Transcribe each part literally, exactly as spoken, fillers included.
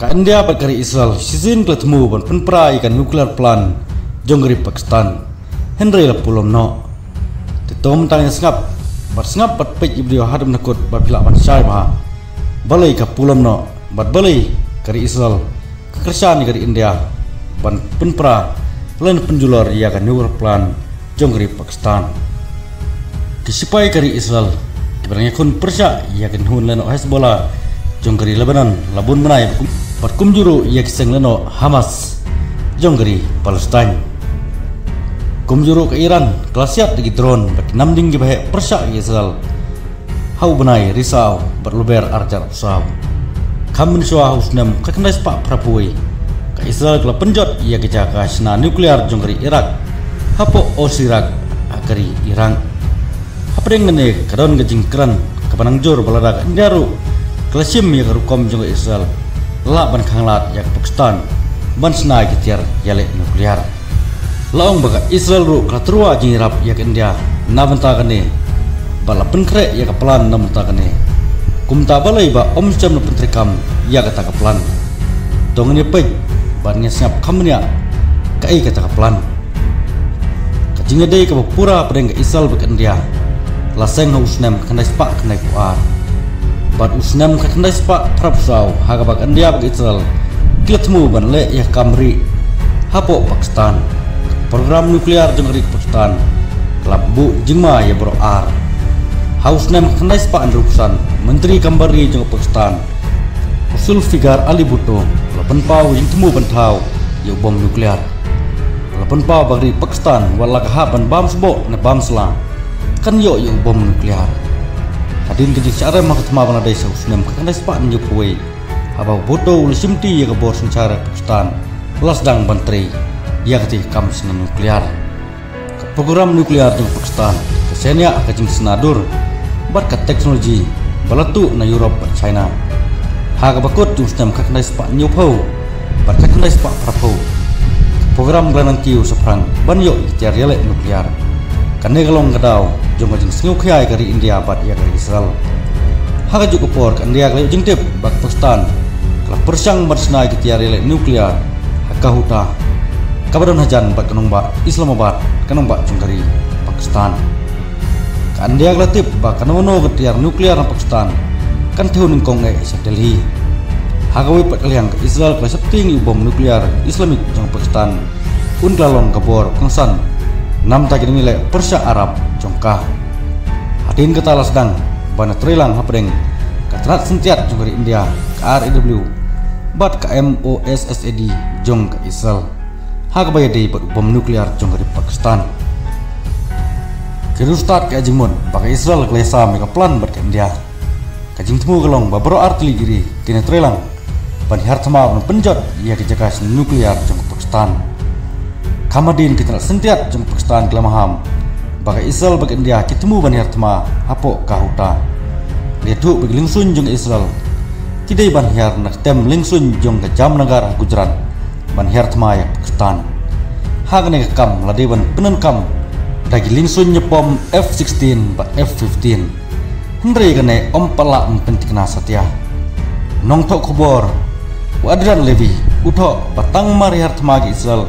Ka India bad ka ri Israel shisien ka la thmu ban pynpra ïa ka nuclear plant jong ka ri Pakistan. Hynrei la pulom noh. Te to mynta ngin sngap bad sngap bad peit ïa ka video haduh na kut ba phi lah ban shai bha balei ka pulom noh bad balei ka ri Israel ka kyrshan ïa ka ri India ban pynpra lane pynjulor ïa ka nuclear plant jong ka ri Pakistan. Ki sipai ka ri Israel kiba dang ïakhun pyrshah ïa ka kynhun lehnoh Hezbollah jong ka ri Lebanon la bun bnai bad kumjuh ruh ïa ki seng lehnoh Hamas jong ka ri Palestine. Kumjuh ruh ka Iran ka la siat da ki drone bad ki namding kiba heh pyrshah ïa ka Israel ha u bnai Risaw bad Lber arjar Saw. Kham mynshuwa ha u snem khatkhyndai spah phraphew wei ka Israel ka la pynjot ïa ka jaka shna nuclear jong ka ri Iraq hapoh Osirak ha ka ri Iraq. Hapdeng kane ka don ka jingkren kaba nang jur ba lada ka India ruh ka la shim ïa ka rukom jong ka Israel la lah ban khanglad ïa ka Pakistan ban shna ïa ki tiar ïaleh nuclear. La ong ba ka Israel ruh ka la tyrwa jingïarap ïa ka India na bynta kane bad la pynkhreh ïa ka plan na bynta kane. Kumta balei ba ym shym la pyntreikam ïa kata ka plan? To ngin ïa peit bad ngin sngap kham bniah kaei kata ka plan. Ka jingïadei kaba pura hapdeng ka Israel bad ka India la seng ha u snem khatkhyndai spah khyndaiphew ar bad u snem khatkhyndai spah phraphew saw ha kaba ka India bad ka Israel ki la thmu ban leh ïa ka kam rieh hapoh Pakistan. Ka program nuclear jong ka ri Pakistan ka la buh jingma ïa baroh ar. Ha u snem khatkhyndai spah hynriewphew san, Myntri Kam Bar Ri jong ka Pakistan, u Zulfikar Ali Bhutto, u la pynpaw ïa ka jingthmu ban thaw ïa u bom nuclear. U la pynpaw ba ka ri Pakistan wat la ka hap ban bam sboh ne bam sla kan ïoh ïa u bom nuclear. Hadien ka jingshah rem ha ka thma ba la dei sha u snem khatkhyndai spah hynñiewphew wei, haba u Bhutto u la shimti ïa ka bor synshar Pakistan, la sdang ban trei ïa kata ka kam shna nuclear. Ka program nuclear jong Pakistan ka shaniah ha ka jingshna dur bad ka teknoloji ba la tuh na Europe bad China. Ha kaba kut jong u snem khatkhyndai spah hynñiewphew bad khatkhyndai spah phraphew, ka program ka la nang kiew shaphrang ban ïoh ïa ki tiar ïaleh nuclear. Kane ka long ka daw jong ka jingsngewkhia ïa ka ri India bad ïa ka ri Israel. Ha kajuh ka por ka India ka la ïoh jingtip ba ka Pakistan ka la pyrshang ban shna ïa ki tiar ïaleh nuclear ha Kahuta, kaba don hajan bad ka nongbah Islamabad, ka nongbah jong ka ri Pakistan. Ka India ka la tip ba kano kano ka tiar nuclear na Pakistan kan thew nyngkong eh sha Delhi. Ha kawei pat ka liang ka Israel ka la sheptieng ïa u bom nuclear Islamic jong Pakistan, un ka la long ka bor kongsan na bynta ki nongleh pyrshah Arab jong ka. Hadien kata la sdang ban ïatreilang hapdeng ka tnat syntiat jong ka ri India, ka R A W, bad ka M O S S A D jong ka Israel ha kaba ïadei bad u bom nuclear jong ka ri Pakistan. Ki riewstad ki ai jingmut ba ka Israel ka la ïasam ïa ka plan bad ka India. Ka jingthmu ka long ba baroh ar tylli ki ri kin ïatreilang ban hiar thma ban pynjot ïa ka jaka shna nuclear jong ka Pakistan. Kham hadien ki tnat syntiat jong ka Pakistan ki la maham ba ka Israel bad ka India ki thmu ban hiar thma hapoh Kahuta. Ka la ïathuh ba ki liengsuiñ jong ka Israel ki dei ban hiar na ka tem liengsuiñ jong ka Jamnagar ha Gujarat ban hiar thma ïa ka Pakistan. Ha kane ka kam la dei ban pyndonkam da ki liengsuiñ ñiapom F sixteen bad F fifteen. Hynrei kane ym pat lah ban pynthikna satia. Nongthoh khubor u Adrian Levy u thoh ba tang mar hiar thma ka Israel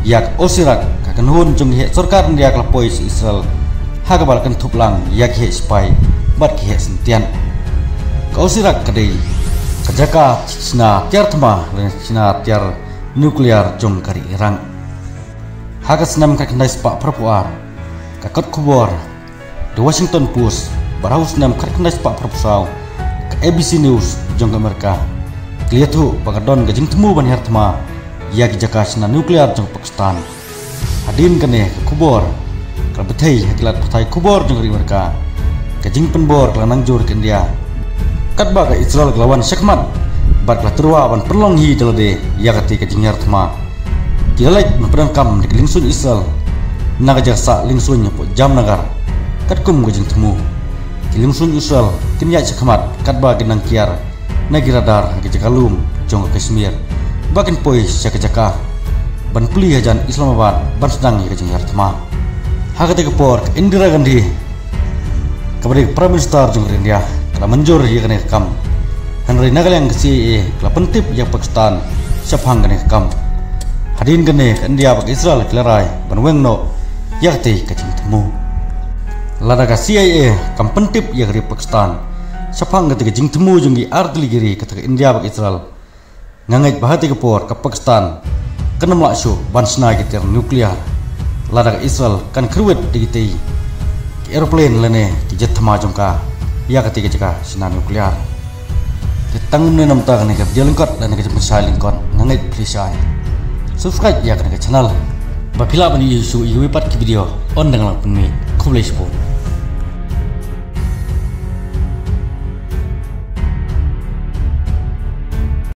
ïa ka Osirak, ka kynhun jong ki heh sorkar India ka la poi sha Israel ha kaba la kynthup lang ïa ki heh sipai bad ki heh syntiat. Ka Osirak ka dei ka jaka shna tiar thma lane shna tiar nuclear jong ka ri Iran. Ha ka snem khatkhyndai spah phraphew ar, ka kot khubor The Washington Post, bad ha u snem khatkhyndai spah phraphew saw, ka A B C News jong ka Amerika ka la ïathuh ba ka don ka jingthmu ban hiar thma ïa ki jaka shna nuclear jong Pakistan. Hadien kane ka khubor ka la bthei ha ki lad pathai khubor jong ka ri Amerika. Ka jingpynbor ka la nang jur ka India, katba ka Israel ka la wan shakhmat bad ka la tyrwa ban pynlong hi da lade ïa kata ka jinghiar thma. Ki la leit ban pyndonkam da ki liengsuiñ Israel na ka jaka sah liengsuiñ hapoh Jamnagar katkum ka jingthmu. Ki liengsuiñ Israel kin ïaid shakhmat katba kin nang kiar na ki radar ha ka jaka lum jong ka Kashmir ba kin poi sha ka jaka ban plie hajan Islamabad ban sdang ïa ka jinghiar thma. Ha kata ka por ka Indira Gandhi, kaba dei ka Prime Minister jong ka ri India, ka la mynjur ïa kane ka kam. Hynrei na ka liang ka C I A ka la pyntip ïa ka Pakistan shaphang kane ka kam. Hadien kane ka India bad Israel ki la rai ban weng noh ïa katei ka jingthmu. Lada ka C I A kam pyntip ïa ka ri Pakistan shaphang katei ka jingthmu jong ki ar tylli ki ri kata ka India bad Israel, nga ngeit ba ha katei ka por ka Pakistan kan ym lah shuh ban shna ïa ki tiar nuclear lada ka Israel kan kyrwit da kitei ki aeroplane lane ki jet thma jong ka ïa katei ka jaka shna nuclear. Te tang mynne na mynta kane ka video lyngkot lane ka jingpynshai lyngkot, nga ngeit phi la shai. Subscribe ïa kane ka channel ba phi lah ban ïohi shuh ïa kiwei pat ki video. Ynda nga la pynmih, khublei shibun.